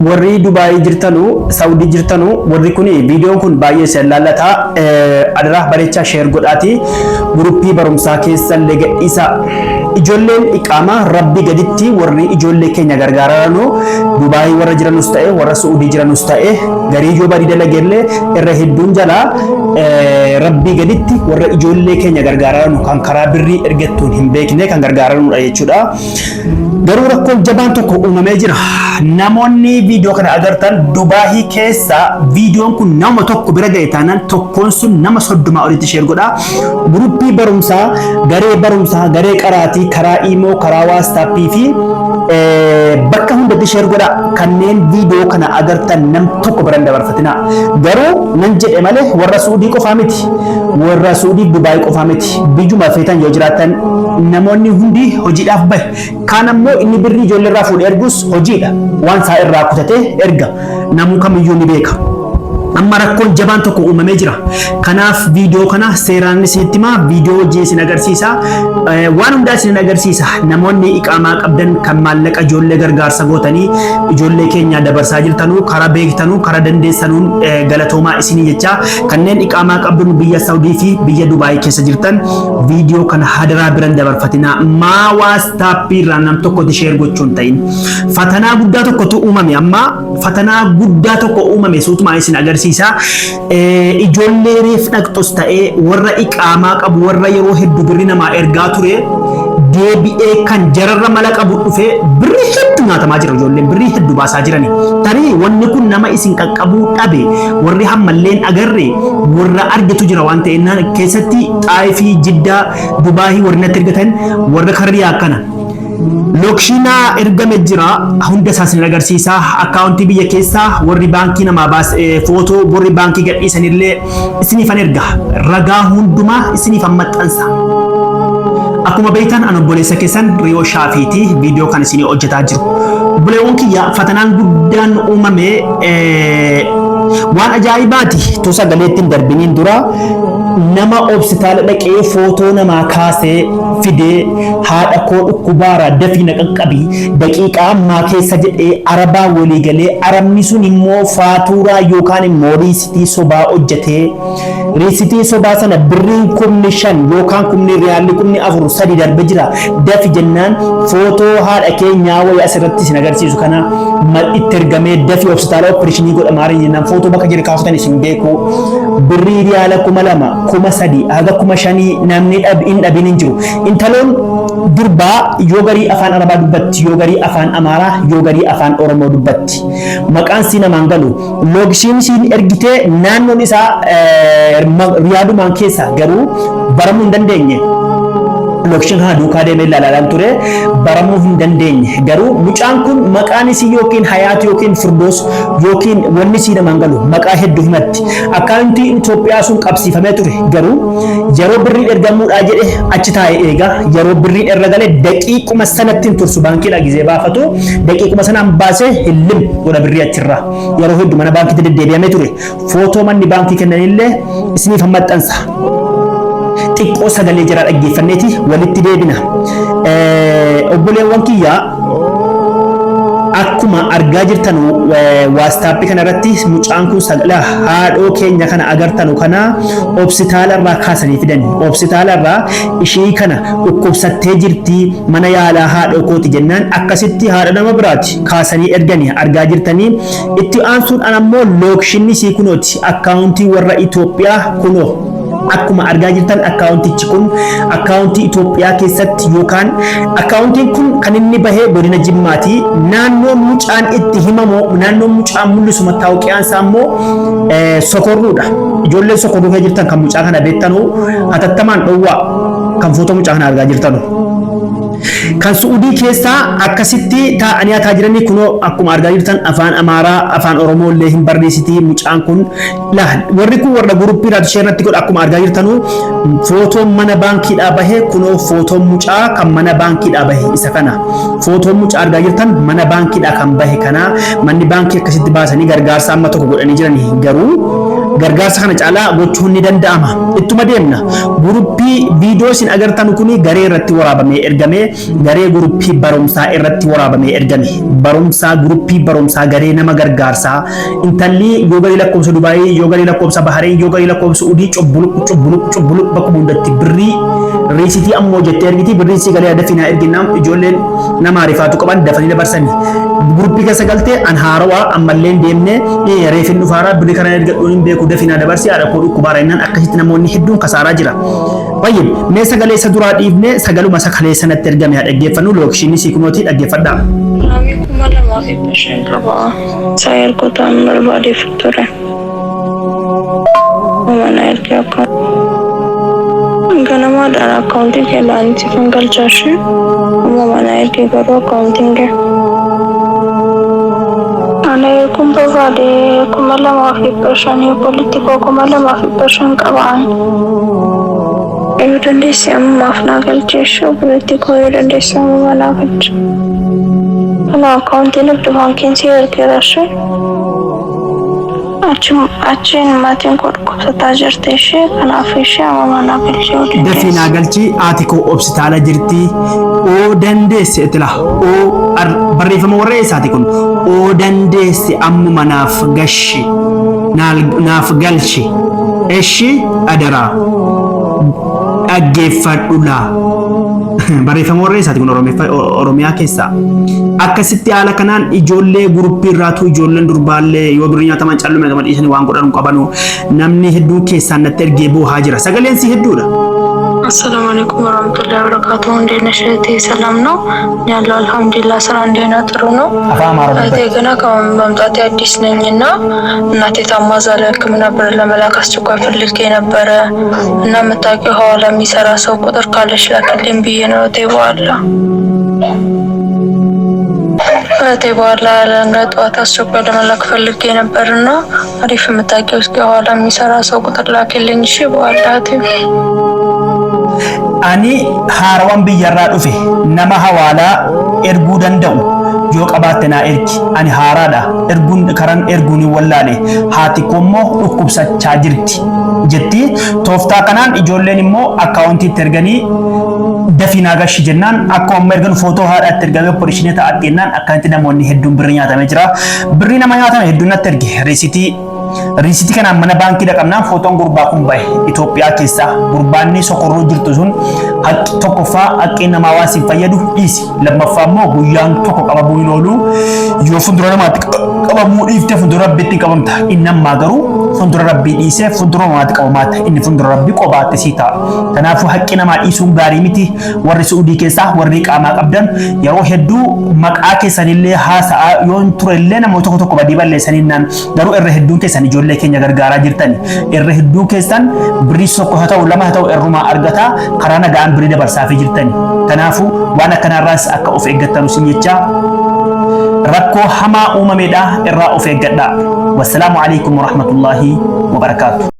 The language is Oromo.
Warri Dubaayii jirtanu, Saawudii jirtanu, warri kun viidiyoon kun baay'ee isin laallata. Adaraa bareechaa share godhaati. Guruppii barumsaa keessallee gadhiisa. Ijoolleen iqaamaa rabbi gaditti warri ijoollee keenya gargaaranu Dubaayii warra jiranus ta'e, warra Su'uudii jiranus ta'e, garii yoo badii dalagellee irra hedduun jalaa rabbii gaditti warra ijoollee keenya gargaaranu kan karaa birrii ergattuun hin beekne kan gargaaranudha jechuudha. Garuu rakkoon jabaan tokko uumamee jira. Namoonni viidiyoo kana agartan Dubaahii keessa viidiyoon kun nama tokko bira ga'e taanaan tokkoon sun nama 30 olitti share godha. Guruppii barumsaa, garee barumsaa, garee qaraatii, karaa iimoo, karaa waastaappii fi bakka hundatti share godha. Kanneen viidiyoo kana agartan nam tokko bira hin dabarfatinaa. Garuu nan jedhe malee warra Suudii qofaa miti. Warra Suudii Dubaayii qofaa miti. Biyyuma feetan yoo jiraattan namoonni hundi hojiidhaaf bahe. Kaan ammoo inni birrii ijoollee irraa fuudhee ergus hojiidha. Waan isaa irraa kutatee erga. Namuu kamiyyuu ni beeka. Amma rakkoon jabaan tokko uumamee jira. Kanaaf viidiyoo kana seeraan isinitti himaa, viidiyoo hojii isin agarsiisa. Waan hundaa isin agarsiisa. Namoonni iqaamaa qabdan kan maallaqa ijoollee gargaarsa gootanii ijoollee keenya dabarsaa jirtanuu karaa beektanuu karaa dandeessanuun galatoomaa isinii jecha, kanneen iqaamaa qabdan biyya Saudii fi biyya Dubaayii keessa jirtan viidiyoo kana hadaraa biran dabarfatinaa. Maa waastaappii irraa nam tokkotti share gochuun ta'in. Fatanaa guddaa tokkotu uumame amma, fatanaa guddaa tokko uumame, suutumaan isin agarsiisa. Ijoollee reef dhaqxus ta'ee, warra iqaamaa qabu, warra yeroo hedduu birri namaa ergaa ture, deebi'ee kan jararra mala qabu dhufee birrii hedduu nyaatamaa jira, ijoolleen birrii hedduu baasaa jirani. Tarii wanni kun nama isin qaqqabuu dhabe, warri hammalleen agarre warra argetu jira waan ta'e keessatti Xaayifii, Jiddaa, Dubaahii warri natti ergatan warra karriyaa akkana. Location ergame jira, hunda isaa isin agarsiisa. Akkaawuntii biyya keessaa warri baankii namaa baas, footoo warri baankii gadhiisanillee isiniifan erga. Ragaa hundumaa isiniifan maxxansa. Akkuma beektan an obboleessa keessan Riyoo Shaafiiti viidiyoo kan isinii hojjetaa jiru. Obboleewwan kiyya, fatanaan guddaan uumame waan ajaa'ibaati. Tu sagaleetti hin darbiniin dura nama obsitaala dhaqee footoo namaa kaasee fidee, "Haadha koo dhukkubaara, dafii na qaqqabi daqiiqaa ammaa keessa," jedhee arabaa walii galee, arabni sun immoo faatuuraa yookaan immoo riisitii sobaa hojjetee, riisitii sobaa sana birriin 5,000 yookaan kumni riyaalli 4,000 3 darbe jira, dafi jennaan, footoo haadha keenyaa wayii asirratti isin agarsiisu kana itti ergamee, dafii hospitaala opereeshinii godhamaa jennaan, footoo bakka jiru kaafatan isin beeku, birrii riyaala 2,000, 3,000 haga 5,000 namni hin dhabin hin jiru. Intaloon durbaa yoo garii afaan Arabaa dubbatti, yoo garii afaan Amaaraa, yoo garii afaan Oromoo dubbatti. Maqaan sii namaan galu. Location isiin ergitee naannoon isaa Riyaadumaan keessa, garuu baramuu hin dandeenye. Location kana duukaa deemee ilaalaa ture, baramuu hin dandeenye. Garuu mucaan kun maqaan isii yookiin Hayaat yookiin Firdoos yookiin wanni isii namaan galu, maqaa hedduu himatti. Akkaawuntiin Itoophiyaa sun qabsiifamee ture, garuu yeroo birriin ergamuudhaa jedhe achi taa'ee eega. Yeroo birriin irra gale daqiiquma sanatti hin tursu, baankiidhaa gizee baafatu daqiiquma sanaan baasee hin godha birrii achirraa. Yeroo hedduu mana baankiitti deddeebi'amee ture. Footoo manni baankii kennanillee isiniif maxxansa. Xiqqoo sagalee jara dhaggeeffanneeti walitti deebina. Obboleewwan kiyyaa, akkuma argaa jirtanu waastaappii kana irratti mucaan kun sagalee haadhoo keenya kana agartanu kana obsitaala irraa kaasanii fidan. Obsitaala irraa ishii kana dhukkubsattee jirti, mana yaalaa haadhoo kooti jennaan, akkasitti haadha nama biraati kaasanii erganii argaa jirtanii. Itti aansuudhaan ammoo locationni isii kunooti, akkaawuntii warra Itoophiyaa kunoo. Akkuma argaa jirtan akkaawuntichi kun akkaawuntii Itoophiyaa keessatti yookaan akkaawuntiin kun kan inni bahee godina Jimmaati. Naannoon mucaan itti himamu, naannoon mucaan mul'isu, mattaawuqiyaan isaa immoo Sokorruudha. Ijoolleen Sokorruu keessa jirtan kan mucaa kana beektanu hatattamaan dhowwaa kan footoo mucaa kana argaa jirtanu. Kan Su'udii keessaa akkasitti taa'anii hataa jiranii kunoo akkuma argaa jirtan afaan Amaaraa, afaan Oromoo illee hin barreessiti mucaan kun. Laa, warri kun warra guruppii irraa ishee irratti godha. Akkuma argaa jirtanu footoon mana baankiidhaa bahe kunoo, footoon mucaa kan mana baankiidhaa bahe isa kana. Footoon mucaa argaa jirtan mana baankiidhaa kan bahe kana. Manni baankii akkasitti baasanii gargaarsa amma tokko godhanii jirani, garuu Gargaarsa kana caalaa gochuun ni danda'ama. Ittuma deemna. Guruppii viidiyoo isin agartan kun garee irratti waraabamee ergame, garee guruppii barumsaa irratti waraabamee ergame. Barumsaa guruppii barumsaa garee nama gargaarsaa. Intalli yoo garii lakkoofsa Dubaayii, yoo garii lakkoofsa Bahareen, yoo garii lakkoofsa Udii cubbuluq cubbuluq cubbuluq bakkuma hundatti birrii riisitii ammoo jettee ergiti birriin sii galee dafii naa erginnaan ijoolleen nama arifaatu qaban dafanii dabarsani. Guruppii keessa galtee an haarawaa ammallee hin deemne reefin dhufaaraa birrii kana ergadhuun hin beeku dafii naa dabarsi haadha koo dhukkubaara jennaan akkasitti namoonni hedduun kasaaraa jira. Tayyib mee sagalee isa duraa dhiifne sagaluma isa kaleessa natti ergame haa dhaggeeffannu lookshinii sii kunooti dhaggeeffadhaa. Raamii 2500 qaba. Isaa ergotaan barbaadeef ture. Mana ergee akka ganamaadhaan akkaawuntii kee laanii siifan galchaa ishee amma mana ergee garuu akkaawuntiin kee. Ana erguun barbaade 2500 obboleetti koo 2500 qabaan. Yoo dandeesse ammaaf naa galchi ishee obboleetti koo yoo dandeesse amma naa galchi. Kana akkaawuntii nagdi baankiin si ergeera ishee. Achiin maatiin koo dhukkubsataa jirti ishee kanaaf ishee amma naa galchi yoo Dafii dandeesse. naa galchi haati koo obsitaala jirti. Oo dandeesse itila oo barreeffama warra eessaati kun oo dandeesse ammuma naaf gashi naaf galchi eshi adaraa dhaggeeffadhu laa. Barreeffama warra eessaati kun Oromiyaa keessaa. Akkasitti haala kanaan ijoollee guruppii irraatu ijoolleen durbaallee yoo birrii nyaataman calluma nyaataman dhiisanii waan godhan hin qabanu. Namni hedduun keessaan natti ergee boohaa jira. Sagaleen si hedduudha. አሰላሙ አለይኩም ወራህመቱላሂ ወበረካቱሁ። እንዴት ነሽ እህቴ? ሰላም ነው ያለው? አልሐምዱሊላህ። ስራ እንዴት ነው? ጥሩ ነው። Afaan Amaaraa እህቴ dubbatti. ገና ከመምጣቴ አዲስ ነኝና እናቴ ታማ እዛ ለሕክምና ብር ለመላክ አስቸኳይ ፈልጌ ነበረ እና የምታውቂው ሐዋላ የሚሰራ ሰው ቁጥር ካለሽ ላኪልኝ ብዬ ነው እህቴ። በኋላ እህቴ በኋላ ለነገ ጠዋት አስቸኳይ ለመላክ ፈልጌ ነበር እና አሪፍ የምታውቂው እስኪ ሐዋላ የሚሰራ ሰው ቁጥር ላኪልኝ። እሺ በኋላ እህቴ። Ani haarawaan biyyarraa dhufe nama hawaalaa erguu danda'u yoo qabaatte naa ergi. Ani haaraadha. Erguun karan erguun hin wallaale. Haati koo immoo dhukkubsachaa jirti jetti. Tooftaa kanaan ijoolleen immoo akkaawuntiitti erganii dafii naa gashi jennaan akkuma amma ergan footoo haadhaatti ergamee opereeshinii ta'atti jennaan akkanatti namoonni hedduun birrii nyaatamee jira. Birrii nama nyaatame hedduun natti erge riisitii Riisitii kanaan mana baankii dhaqabnaan footoon gurbaa kun bahe Itoophiyaa keessaa gurbaanni sokorruu jirtu sun haqqi tokkoffaa haqqi namaa waan siin fayyadu dhiisi lammaffaa immoo guyyaan tokko qabamuu hin oolu yoo fuuldura namaatti qabamuu dhiifte fuuldura rabbiitti qabamta inni ammaa garuu fuuldura rabbii dhiisee fuuldura namaatti qabamaata inni fuuldura rabbii qobaatti sii ta'a kanaafuu haqqi namaa dhiisuun gaarii miti warri Su'uudii keessaa warri qaamaa qabdan yeroo hedduu maqaa keessanillee haasa'aa yoon turellee namoota tokko tokko badii balleessanii naan garuu irra hedduun keessan ijoollee keenya gargaaraa jirtani. Irra hedduu keessan birrii tokko haa ta'u lama haa ta'u irrumaa argataa karaa nagaan birrii dabarsaafii jirtani. Kanaafuu waan akkanaarraas akka of eeggattanu sin jechaa rakkoo hamaa uumameedha irraa of eeggadhaa. Wassalaamu alaikum warahmatullaahi wabarakaatu.